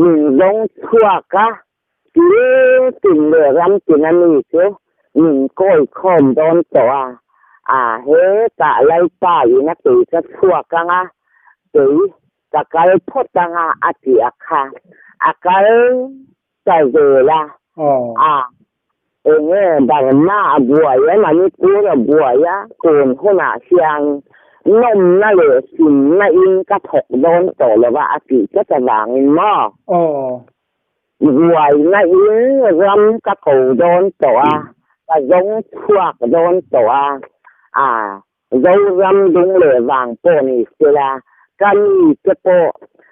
min zawng chhuak a, tin tin leh ram tin a mi chu min kawi khawm dawn tawh a, a hetah Lalpa in a kei ka chhuak ang a, kei ka kal phawt ang a a ti a kha, a kal ta zel a, a enge Burma a buai a, Manipur a buai a, tun hunah hian nawmna leh hlimna in ka thawk dawn tawh lo va a tih tlat avangin maw? Buaina in ram ka ko dawn tawh a, ka zawng chhuak dawn tawh a, a Zoram dung leh vang pawh ni sela, ka mite pawh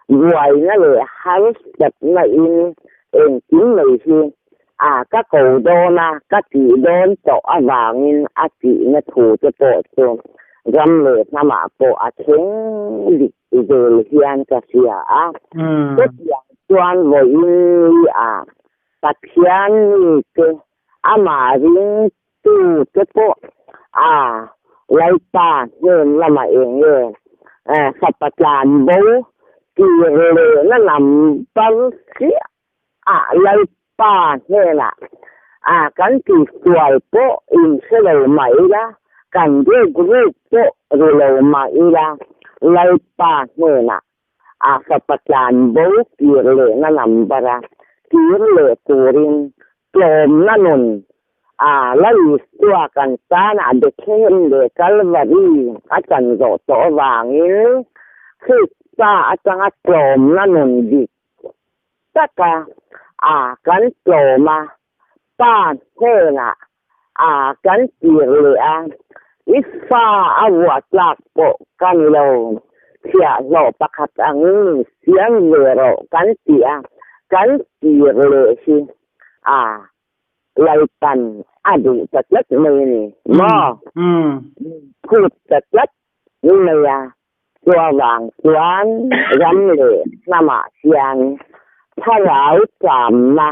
buaina leh harsatna in engkim mai hi a ka ko dawn a, ka tih dawn tawh avangin a tihna thu te pawh chu ram leh hnamah pawh a thleng dik zel hian ka hria a. Chutiang chuan vawiin ni a Pathian mite amah ring Tu te pawh a Lalpa hnen lamah eng nge fapa tlan bo tir lehna lam par chiah ah Lalpa hnenah a kan tihsual pawh inhre lo mah ila, kan ruk ruk pawh ru lo mah ila Lalpa hnenah a fapa tlan bo kir lehna number a kir leh turin tlawmna nun a la Isua kan tanah Bethlehem leh Kalvari a chan zawh tawh avangin Krista atanga tlawmna nun dik taka a kan tlawm a Pa hnenah a kan tir leh a, i fa a vuah tlak pawh ka ni lo, chhiahhlawh pakhat angin min siam ve rawh kan ti a, kan tir leh hi a Lalpan a duh ta tlat mai a ni maw? Min phut ta tlat mai a, Chuvang chuan ram leh hnamah hian thlarau tlamna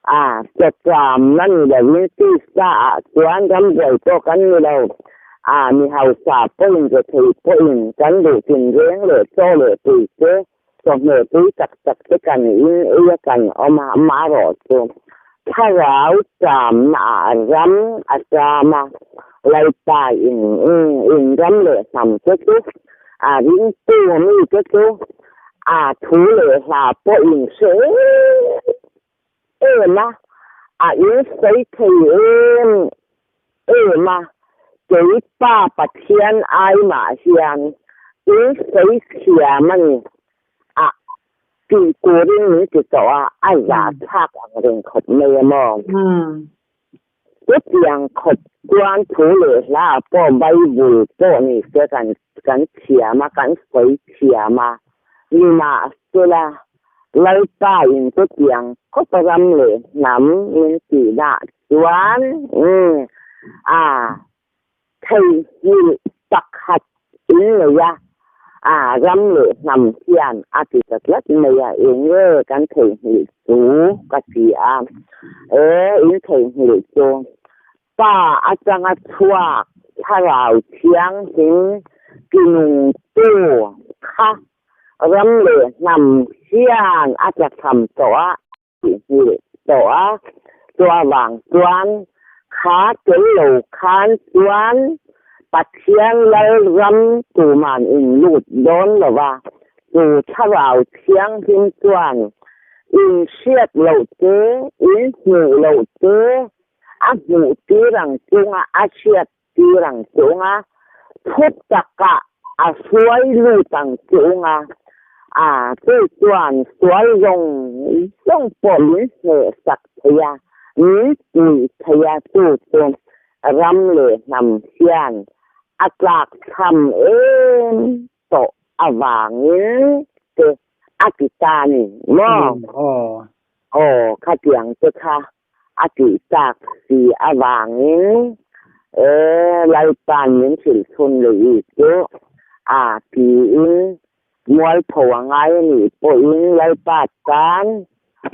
a chaw tlamna ni lovin tisa ah chuan rambuai pawh kan ni lo. A mi hausa pawhin rethei pawhin kan duh tinreng leh chaw leh tui te chawhmeh tui tak tak te kan in ei a kan awm a, amaherawhchu thlarau tlamna ah ram a tlam a, Lalpa in in ram leh hnam te chu a ringtu mi te chu a thu leh hla pawh in hre em em a, a in sawi thei em em a, kei Pa Pathian ai mah hian in sawi thiam a ni a. Ti turin min ti tawh a, a zahthlak ang reng khawp mai a maw? Chutiang khawp chuan thu leh hla pawh Bible pawh ni se kan kan thiam a, kan sawi thiam a. Nimahsela, Lalpa in chutiang khawp ram leh hnam min tih dah chuan, umm, a Theihnghilh pakhat in nei a, a ram leh hnam hian a ti ta tlat mai a, eng nge kan theihnghilh chu ka ti a, e in theihnghilh chu Pa atanga chhuak thlarau thianghlim tinungtu kha ram leh hnam hian a tlatham tawh a, tihhmilh tawh a, chu avang chuan kha tel lo khan chuan Pathian Lalram tuman in lut dawn lo va, chu Thlarau Thianghlim chuan in hriat loh te, in hmuh loh te a hmuh tir ang chunga a hriat tir ang chunga thu takah a hruai lut ang chunga a chu chuan sual zawng zawng pawh min hnehsak thei a, min puih thei a, chu chu ram leh hnam hian a tlak tham em tawh avangin te a ti ta ni maw? Aw, khatiang te kha a tih tak si avangin e Lalpa'n min hrilh chhun leh i chu a tiin mualpho a ngai a nih pawhin Lalpa tan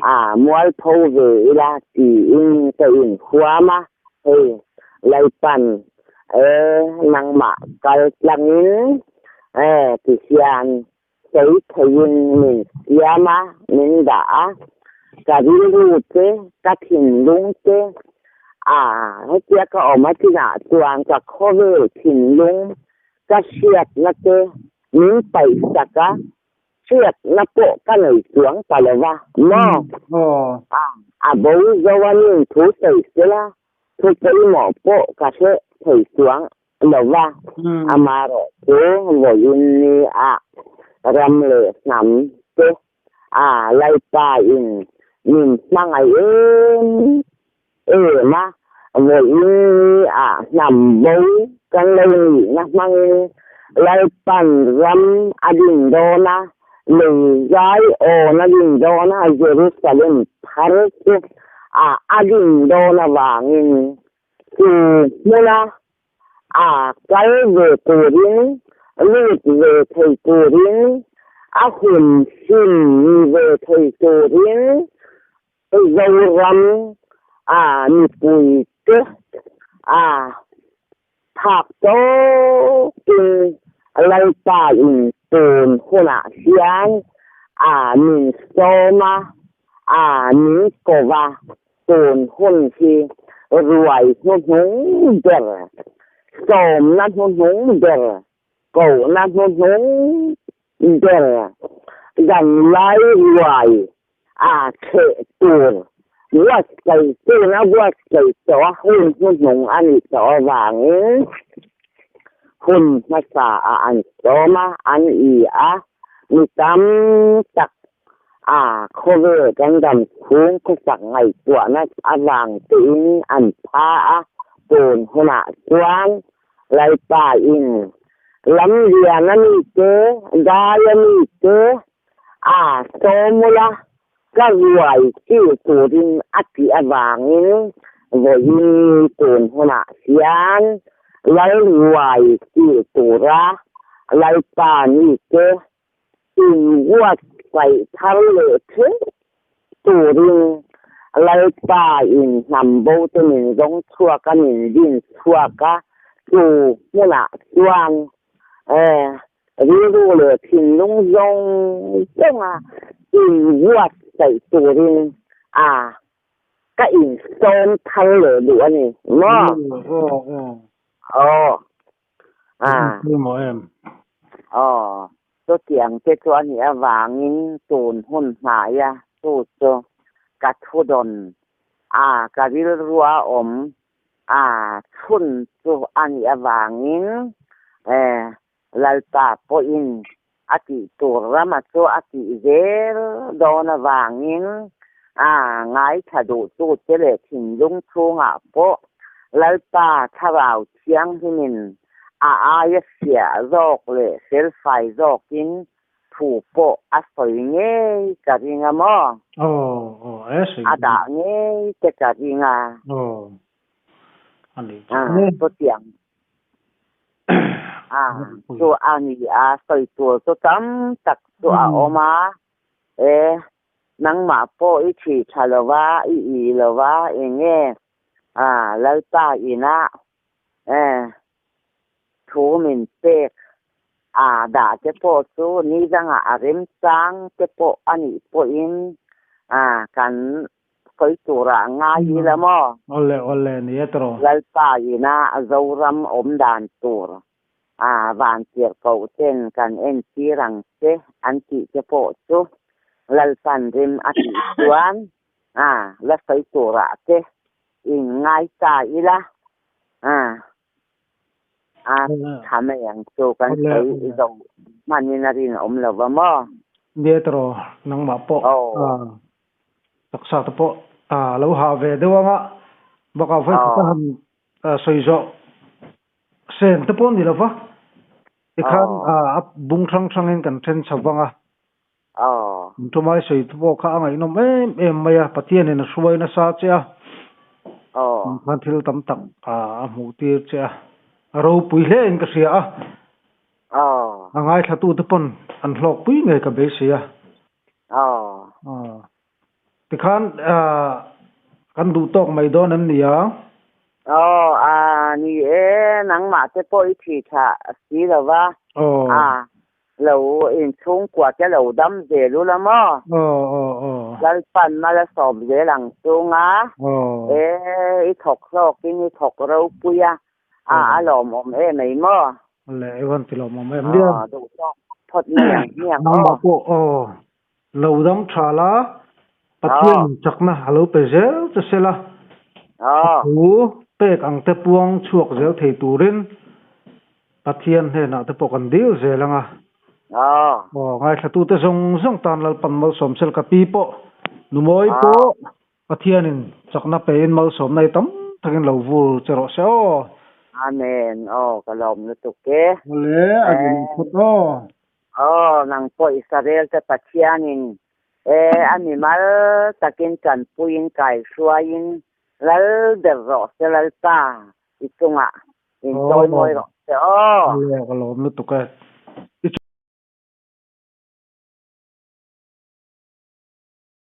a mualpho ve ila tiin ka inhuam a, hei Lalpa'n e nangmah kal tlangin e tihian sawi theiin min siam a, min dah a, ka rilru te, ka thinlung te, a hetia ka awm a chinah chuan ka khawvel thinlung ka hriatna te min paihsak a, hriatna pawh ka nei chuang ta lo va maw? A bo zo a nin thu sawi sela, thu pawimawh pawh ka hre thei chuang lo va, amaherawh chu vawiin ni ah ram leh hnam te a Lalpa in min hmangaih em em a, vawiin ni ah hnam bo kan lo nihna hmangin Lalpan ram a din dawn a, lei zai awn a din dawn a, Jerusalem thar chu a din dawn avangin Chu hmuna a kal ve turin, lut ve thei turin, a hun hlim ni ve thei turin Zoram a mipuite a phak tawkin Lalpa in tun hunah hian a min sawm a, a min ko va. Tun hun hi ruai hnuhnung ber, sawmna hnuhnung ber, kohna hnuhnung ber, zanlai ruai a thleh tur buatsaih tuna buatsaih tawh a hun hnuhnung a nih tawh avangin hun hmasa ah an sawm a, an i a, mi tam tak A khawvel kan dam chhung khawsak ngaihtuahna avang tein an pha a, tun hunah chuan Lalpa in lam lian a mi te, dai a mi te a sawmula ka ruai chi turin a tih avangin vawiin ni tun hunah hian Lal ruai chi tura Lalpa mi te Inbuatsaih thar leh theuh turin Lalpa in hnam bo te min zawng chhuak a, min din chhuak a, chu hmunah chuan rilru leh thinlung zawng zawnga inbuatsaih turin a ka insawm thar leh duh a ni maw? Aw. A. Pawimawh em? Aw, chutiang te chu a nih avangin tun hun hnaia chu chu ka thu dawn a, ka rilrua awm a chhun chu a nih avangin e Lalpa pawhin A tih tur rama chu a tih zel dawn avangin a ngaithla duhtute leh thinlung chhungah pawh Lalpa Thlarau Thianghlimin a aia fiah zawk leh felfai zawkin thu pawh a sawi ngei ka ring a maw? Aw, aw, e sawi A dah ngei te ka ring a. Aw, a nih chu e. Chutiang a chu a ni a, sawi tur chu tam tak chu a awm a, e nangmah pawh i thih tha lo va, i ih lo va, eng nge a Lalpa inah e thu min pek a dah te pawh chu ni dangah a remchang te pawh a nih pawhin a kan sawi turah ngai ila maw? Awle awle ni e tawh. Lalpa ina Zoram awm dan tur a van tirh koh ten kan entir ang che an tih te pawh chu Lalpan rim a tih chuan a la sawi turah te in ngai ta ila a a tha mai ang chu kan sawi zo hmanin a rinawm lo va maw? Nia tawh nangmah pawh a Taksa te pawh a lo ha ve deuh anga bakah vawi khat a han sawi zawh sen te pawh a ni lo va, tikhan a bung hrang hrangin kan then chho vang a. An tumai sawi te pawh kha a ngaihnawm em em mai a, Pathianin a hruai nasa che a, khan thil tam tak a hmuh tir che a, a ropui hle in ka hria a, a ngaithlatute pawn an hlawkpui ngei ka beisei a. Aw. Aw. Tikhan kan duh tawk mai dawn em nia? Aw, a ni e, nangmah te pawh i thi tha si lo va. Aw. A, lo inchhungkua te lo dam zel ula maw? Aw, aw, aw. Lalpan mal a sawm zel ang chunga. Aw. E, i thawk hlawkin i thawk ropui a, a, a lawmawm em ei maw? Le, i van ti lawmawm em nia? Aw, duh tawk phawt mai ang hmiang aw. Nangmah pawh aw, lo dam tha la, Pathian chakna a lo pe zel che se la, a thu pek ang te puang chhuak zel thei turin Pathian hnenah te pawh kan dil zel ang a. Aw, ngaithlatute zawng zawng tan Lalpan malsawm sel ka pi pawh, Numawi pawh Pathianin chakna pein malsawmna hi tam takin lo vur che rawh se aw. Amen aw ka lawm lutuk e. Awle a rin phawt aw. Aw nang pawh Israel te Pathianin e a mimal takin tanpuiin kaihruaiin lal ber rawh se Lalpa i chungah in chawimawi rawh se aw. Awle ka lawm lutuk e.